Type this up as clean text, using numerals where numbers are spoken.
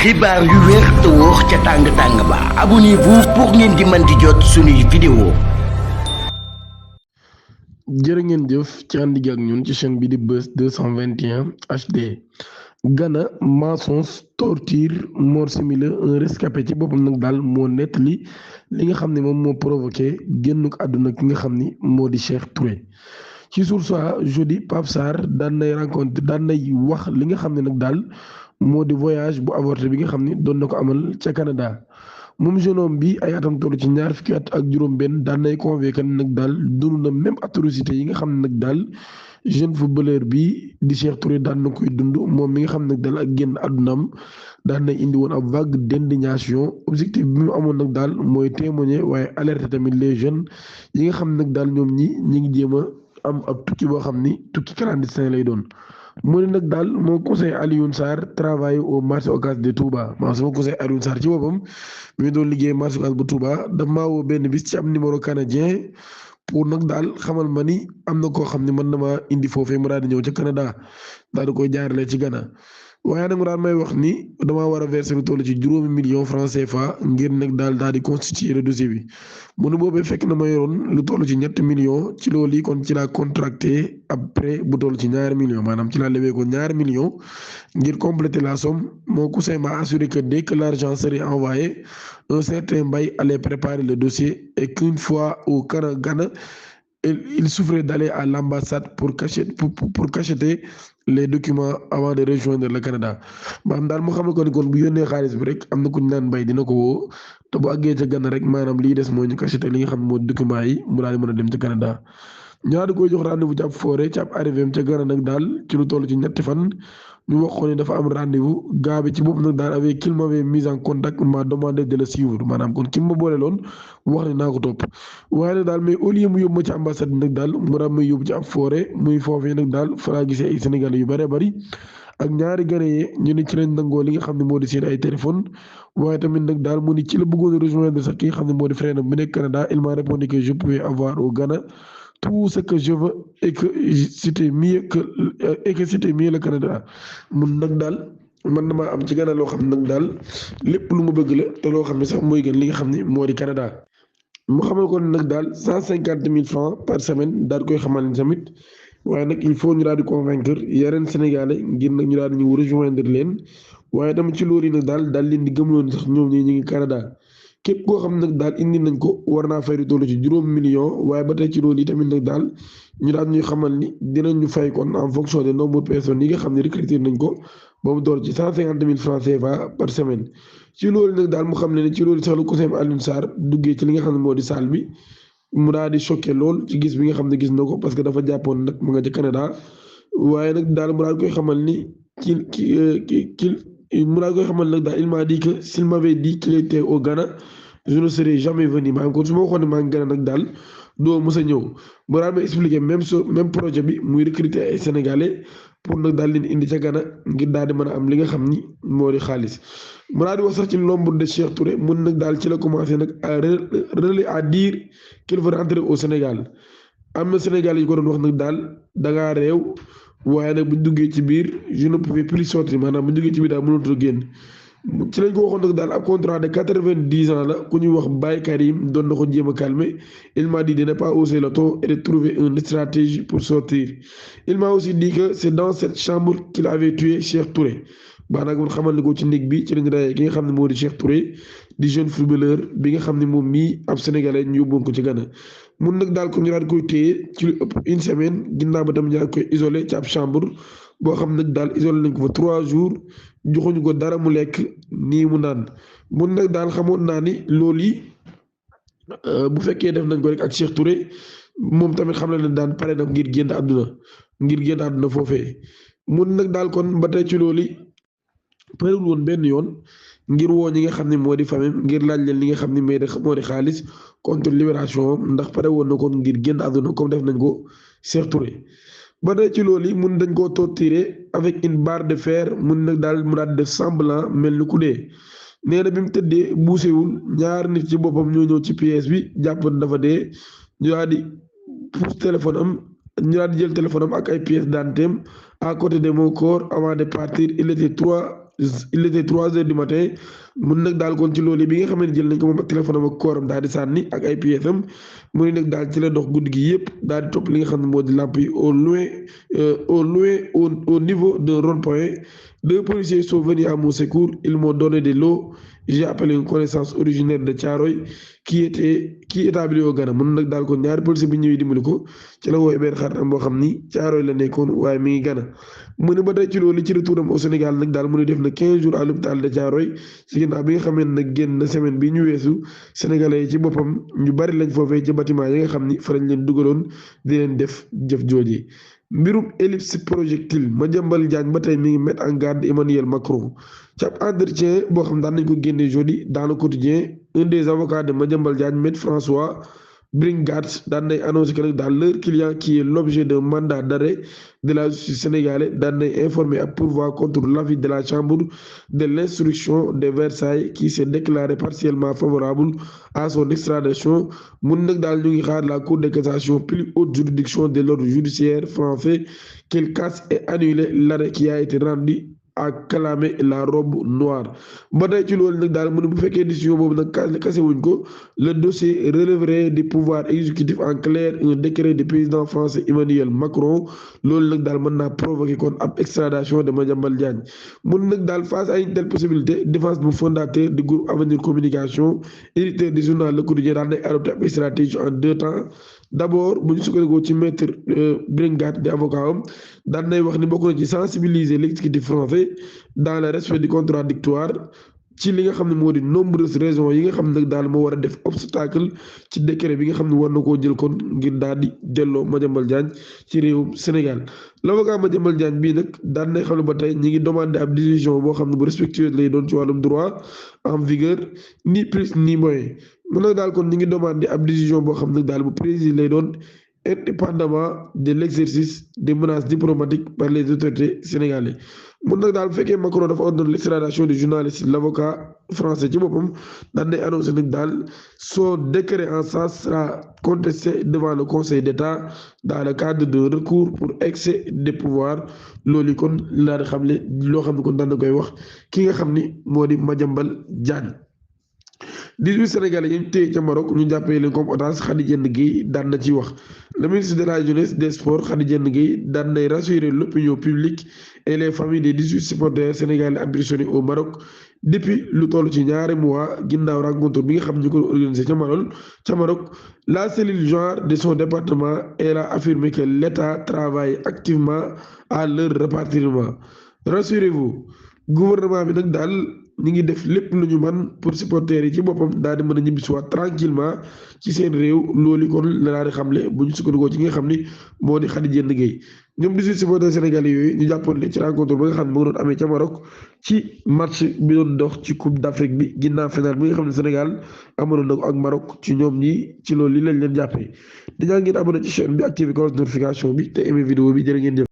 xibaar yu wér te wóor ca tàng-tàng ba abonnez-vous pour ngeen di mën di jot suñuy vidéo. jërë ngeen jëf ci ànd gi ak ñun ci chaîne bi di Buzz 221 HD. Ghana mensonge torture mort simulée un rescapé ci boppam nag daal moo nettali li nga xam ne moom moo provoqué génnuk àdduna ki nga xam ni moo di Cheikh Touré. ci Source A jeudi Pape Sarr daan nay wax li nga xam ne nag daal moo di voyage bu avorté bi nga xam ni doon na ko amal ca Canada. moom jeune homme bi ay atam toll ci ñaar fukki at ak juróom-benn daan nay convoqué nag daal dund na même atrocité yi nga xam ne nag daal jeune footballeur bi di Cheikh Touré daan na koy dund moom mi nga xam ne nag daal ak génn àddunaam daan nay indi woon ab vague d'indignation. objectif bi mu amoon nag daal mooy témoigner waaye alerter tamit les jeunes yi nga xam ne nag daal ñoom ñi ngi jéem a am ab tukki boo xam ni tukki clandestin lay doon. mu ne nag daal moo conseil Alioune Sarr travaille au marché Ocass de Touba maa sama conseil Alioune Sarr ci boppam mi doon liggéey marché Ocass bu Touba daf maa woo benn bis ci am numéro canadien pour nag daal xamal ma ni am na koo xam ne mën na maa indi foofee mu daal di ñëw ca Canada daal di koy jaarale ci Ghana. waaye nag mu daal may wax ni damaa war a verser lu toll ci $5 francs CFA ngir nag daal di constituer le dossier bi mu ne boobee fekk na ma yoroon lu toll ci $3 millions ci loolu yi kon ci laa contracté ab prêt bu toll ci $2 millions maanaam ci laa lewee ko $2 millions ngir compléter la somme. Mon cousin m'a assuré que dès que l'argent serait envoyé un certain Mbaye allait préparer le dossier et qu'une fois au Ghana il souffrait d'aller à l'ambassade pour cacheter les documents avant de rejoindre le Canada. maanaam daal mu xamal ko ni kon bu yónnee xaalis bi rek am na ku ñu naan Mbaye dina ko woo te bu àggee ca Ghana rek maanaam lii des mooy ñu cacheter li nga xam ne moo documents yi mu daal di mën a dem ca Canada. ñaar di koy jox rendez-vous ci ab foore ci ab arrivé am ca Ghana nag daal ci lu toll ci ñetti fan ñu wax ko ne dafa am rendez-vous gaa bi ci bopp nag daal avec qu'il m'avait mis en contact m'a demandé de le suivre maanaam kon ki ma boole loon wax ne naa ko topp. waaye nag daal mais au lieu mu yóbbu ma ci ambassade nag daal mu daal may yóbbu ci ab foore muy foofee nag daal fa laa gisee ay Sénégalais yu bëree bëri ak ñaari Ghanéens ñu ne ci lañ nangoo li nga xam ne moo di seen ay téléphone. waaye tamit nag daal mu ni ci la bëggoon a rejoindre sax ki nga xam ne moo di frère bi nekk Canada il m'a répondu que je pouvais avoir au Ghana tout ce que je veux et que c'était mieux le Canada. mun nag daal man damaa am ci Ghana loo xam ne nag daal lépp lu ma bëgg la te loo xam ne sax mooy gën li nga xam ne moo di Canada. mu xamal ko nag daal $150,000 par semaine daal koy xamal ni tamit waaye nag il faut ñu daal di convaincre yeneen Sénégalais ngir nag ñu daal di ñu rejoindre leen waaye tamit ci loolu yi nag daal leen di gëmloon sax ñoom ñi ñu ngi Canada. képp koo xam nag daal indi nañ ko war naa fay lu toll ci $5 millions waaye ba tey ci loolu yi tamit nag daal ñu daal ñuy xamal ni dinañ ñu fay kon en fonction de nombre de personnes yi nga xam ne recruté nañ ko ba mu door ci $150,000 francs CFA par semaine. ci loolu nag daal mu xam ne ci loolu sax lu ko seen Alioune Sarr duggee ci li nga xam ne moo di salle bi mu daal di choqué lool ci gis bi nga xam ne gis na ko parce que dafa jàppoon nag mu nga ci Canada waaye nag daal mu daal koy xamal ni mu daal koy xamal nag daal il m'a dit que s'il m'avait dit qu'il était au Ghana je ne serais jamais venu maanaam kon su ma waxoon ne maa ngi Ghana nag daal doo mës a ñëw mu daal may expliquer même projet bi muy recruter ay Sénégalais pour nag daal leen indi ca Ghana ngir daal di mën a am li nga xam ni moo di xaalis. mu daal di wax sax ci l'ombre de Cheikh Touré mun nag daal ci la commencé nag à dire qu'il veut rentrer au Sénégal. am na Sénégalais yu ko doon wax nag daal dangaa réew waaye nag bu ñu duggee ci biir je ne pouvais plus sortir maanaam bu ñu duggee ci biir daal mënatul génn ci lañ ko waxoon nag daal ab contrat de 90 ans la ku ñuy wax Baye Karim doon na ko jéem a calmer. il m'a dit de ne pas hausser le ton et de trouver une stratégie pour sortir. il m'a aussi dit que c'est dans cette chambre qu'il avait tué Cheikh Touré. nag mun xamal ni ko ci néeg bi ci lañ rayee ki nga xam ne moo di Cheikh Touré di jeune footballeur bi nga xam ne moom mii ab sénégalais ñu yóbboon ko ci Ghana. mun nag daal ko ñu daal koy téye ci lu ëpp une semaine ginnaaw ba tam ñu daal koy isolé ci ab chambre boo xam nag daal isolé nañ ko fa 3 jours joxuñu ko dara mu lekk nii mu naan. mun nag daal xamoon naa ni loolu yi bu fekkee def nañ ko rek ak Cheikh Touré moom tamit xam na ne daan pare na ngir génn àdduna foofee. mun nag daal kon ba tey ci loolu yi parewul woon benn yoon ngir woo ñi nga xam ne moo di famille ngir laaj leen li nga xam ne moo di xaalis contre libération ndax pare woon na kon ngir génn àdduna comme def nañ ko Cheikh Touré. ba tey ci loolu yi mun dañ koo torturer avec une barre de fer mun nag daal mu daal def semblant mel ni ku dee. nee na bi mu tëddee buusewul ñaar nit ci boppam ñoo ñëw ci pièce bi jàpp dafa dee ñu daal di pousse téléphone am ñu daal di jël téléphone am ak ay pièces d'identité à côté de mon corps avant de partir il était il était 3 heures du matin mun nag daal kon ci loolu bi nga xam ne jël nañ ko moom ak téléphone am ak kooram daal di sànni ak ay pièces am mu ne nag daal ci la dox guddi gi yëpp daal di topp li nga xam ne moo di làmp yi au niveau d'un rond-point. 2 policiers sont venus à mon secours, ils m'ont donné de l'eau. J'ai appelé une connaissance originaire de Thiaroye qui établi au Ghana mun nag daal kon ñaari policier bi ñëwee dimbali ko ci la woowee benn xaritam boo xam ni Thiaroye la nekkoon waaye mi ngi Ghana mu ne ba tey ci loolu ci retouram au Sénégal nag daal mu ne def na 15 jours à l'hôpital de Thiaroye ci ginnaaw bi nga xamee nag génn na semaine bi ñu weesu sénégalais yi ci boppam ñu bari lañ foofee ci bâtiment yi nga xam ni fa lañ leen dugaloon di leen def jëf jooji. mbirum ellipse projectile Madiambal Diagne ba tey mi ngi mettre en garde Emmanuel Macron ci ab entretien boo xam daan nañ ko génne jeudi dans le quotidien un des avocats de Madiambal Diagne maître François Bringat daan nay annoncé que nag daal leur client qui est l'objet d'un mandat d'arrêt de la justice sénégalaise daan nay informé ak pourvoi contre l'avis de la chambre de l'instruction de Versailles qui s'est déclaré partiellement favorable à son extradition mun nag daal ñu ngi xaar la cour de cassation plus haute juridiction de l'ordre judiciaire français qu'elle casse et annule l'arrêt qui a été rendu à clamer la robe noire ba tey ci loolu nag daal mu ne bu fekkee décision boobu nag kase wuñ ko le dossier relèverait du pouvoir exécutif en clair un décret du président français Emmanuel Macron loolu nag daal mën naa provoquer kon ab extradition de Madiambal Diagne mun nag daal face à une telle possibilité défense bu fondateur du groupe Avenir Communication éditeur du journal Le Quotidien daal nay adopté ab stratégie en 2 temps d'abord bu ñu sukkandikoo ci maître Bringat di avocat am daan nay wax ni bokk na ci sensibiliser l'exécutif français dans le respect du contradictoire ci li nga xam ne moo di nombreuses raisons yi nga xam ne nag daal moo war a def obstacle ci décret bi nga xam ne war na koo jël kon ngir daal di delloo Madiambal Diagne ci réewum Sénégal l'avocat Madiambal Diagne bii nag daan nay xam ne ba tey ñi ngi demandé ab décision boo xam ne bu respectueuse lay doon ci wàllum droit en vigueur ni plus ni moins mun nag daal kon ñi ngi demandé ab décision boo xam ne daal bu précis lay doon indépendamment de l'exercice des menaces diplomatiques par les autorités sénégalaises mun nag daal bu fekkee Macron dafa ordonné l'extradition du journaliste l'avocat français ci boppam daan nay annoncé nag daal son décret en sens sera contesté devant le Conseil d'État dans le cadre d'un recours pour excès de pouvoir loolu kon laa di xam ne loo xam ne kon daan na koy wax ki nga xam ni moo di Madiambal Diagne 18 Sénégalais yi ñu téye ca Maroc ñu jàppee leen comme otage Khady Diène Gaye daan na ci wax le ministre de la jeunesse des sports Khady Diène Gaye daan nay rassurer l'opinion publique et les familles des 18 supporters sénégalais emprisonnés au Maroc depuis lu toll ci ñaari mois ginnaaw rencontre bi nga xam ñu ko organisé ca Maroc la cellule genre de son département elle a affirmé que l'État travaille activement à leur rapatriement rassurez-vous gouvernement bi nag daal ñi ngi def lépp lu ñu man pour supporters yi ci boppam daal di mën a ñibbisiwaat tranquillement ci seen réew loolu kon la daal di xamle bu ñu sukkandikoo ci nga xam ni moo di Khady Diène Gaye ñoom 18 supporters sénégalais yooyu ñu jàppoon leen ci rencontre ba nga xam ne moo doon amee ca Maroc ci match bi doon dox ci Coupe d'Afrique bi ginnaaw final bi nga xam ne Sénégal amoon na ko ak Maroc ci ñoom ñi ci loolu li lañ leen jàppee dañaa ngeen abonné ci chaîne bi activé cloche notification bi te aimé vidéo bi jërë ngeen jëf